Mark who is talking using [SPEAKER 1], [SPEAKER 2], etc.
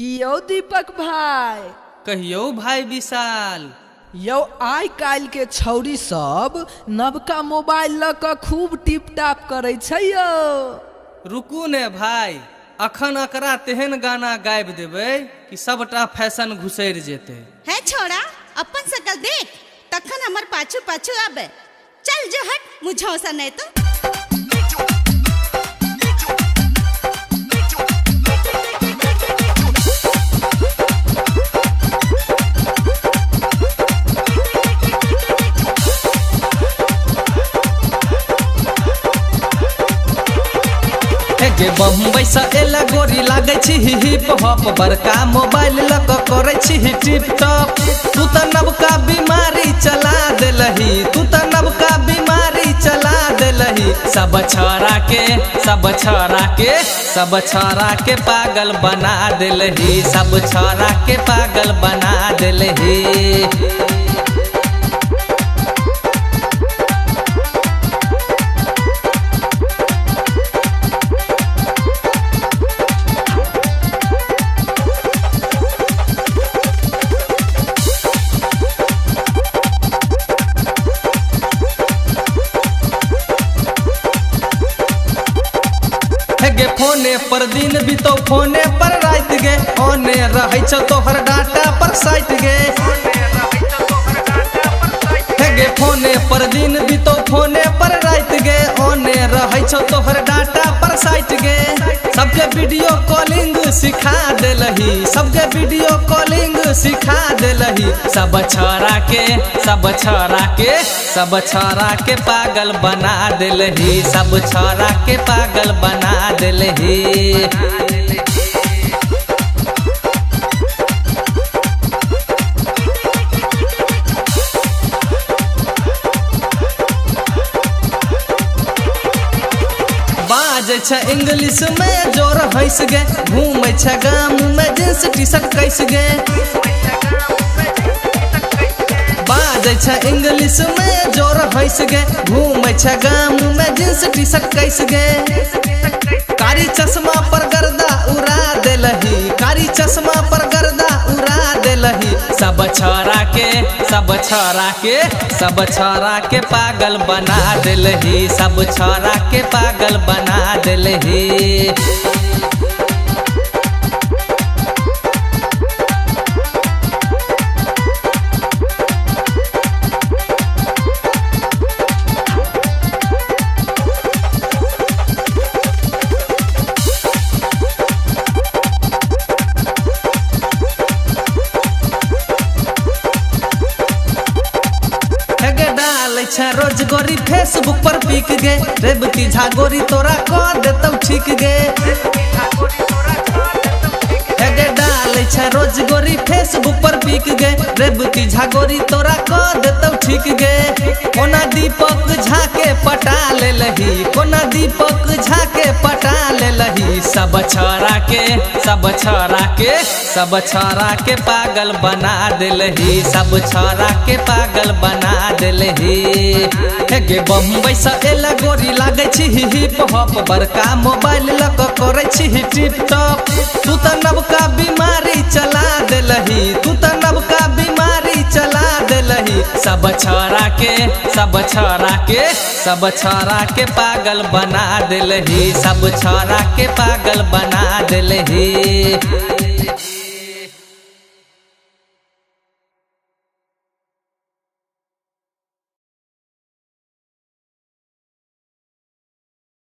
[SPEAKER 1] की यौ दीपक भाई।
[SPEAKER 2] कहियौ भाई विशाल।
[SPEAKER 1] यौ आइ काल्हि के छौरी सब नवका मोबाइल लऽ कऽ खूब टिप टाप करै छै यौ।
[SPEAKER 2] रुकू ने भाई, अखन अकरा तेहन गाना गाबि देबै कि सबटा फैशन घुसरि जेतै।
[SPEAKER 3] है छोड़ा, अपन शकल देख तखन हमर पाछू पाछू आबे। चल जो हट, मुझौसा नहीं तो।
[SPEAKER 2] गे बम्बई से एला गोरी लागै छी हिप हॉप, बड़का मोबाइल लऽ कऽ करै छी टिप टॉप। तू तऽ नवका बीमारी चला देलही, तू तऽ नवका बीमारी चला देलही। सब छौड़ा के, सब छौड़ा के, सब छौड़ा के पागल बना देलही, सब छौड़ा के पागल बना देलही। गे फोने पर दिन बीतो फोने पर रात गे, ओने रहै छौ तोहर डाटा पर साइट गे। गे फोने पर दिन बीतो फोने पर रात गे, ओने रहै छौ तोहर डाटा पर साइट गे। सबके वीडियो कॉलिंग सिखा देलही, सबके वीडियो कॉलिंग सिखा देलही। सब छौड़ा के, सब छौड़ा के, सब छौड़ा के पागल बना देलही, सब छौड़ा के पागल बना देलही। बाजै छै इंग्लिश में जोर हंस गे, घूमै छै गाम में जींस टी शर्ट कैस गे। बाजै छै इंग्लिश में जोर हंस गे, घूमै छै गाम में जींस टी शर्ट कैस गे। कारी चश्मा पर गर्दा उड़ा देलही, कारी चश्मा पर गर्दा उड़ा देलही। सब छौड़ा के, सब छौड़ा के, सब छौड़ा के पागल बना देलही, सब छौड़ा के पागल बना देलही। रोज गोरी फेसबुक पर पीक गे, रेवती झा गोरी तोरा कह देतौ ठीक गे। हे डालै छै रोज गोरी फेसबुक पर पीक गे, रेवती झा गोरी तोरा कह देतौ ठीक गे। कोना दीपक झा के पटा लेलही, कोना दीपक झा के पटा लेलही। सब छौड़ा के, सब छौड़ा के, सब छौड़ा के पागल बना देलही, सब छौड़ा के पागल बना देलही। हे गे बम्बई से एला गोरी लागै छी हिप हॉप, बड़का मोबाइल लऽ कऽ करै छी टिप टॉप। तू तऽ नवका बीमारी चला देलही, तू तऽ नवका बीमारी चला देलही। सब छौड़ा के, सब छौड़ा के, सब छौड़ा के पागल बना देलही, सब छौड़ा के पागल बना देलही।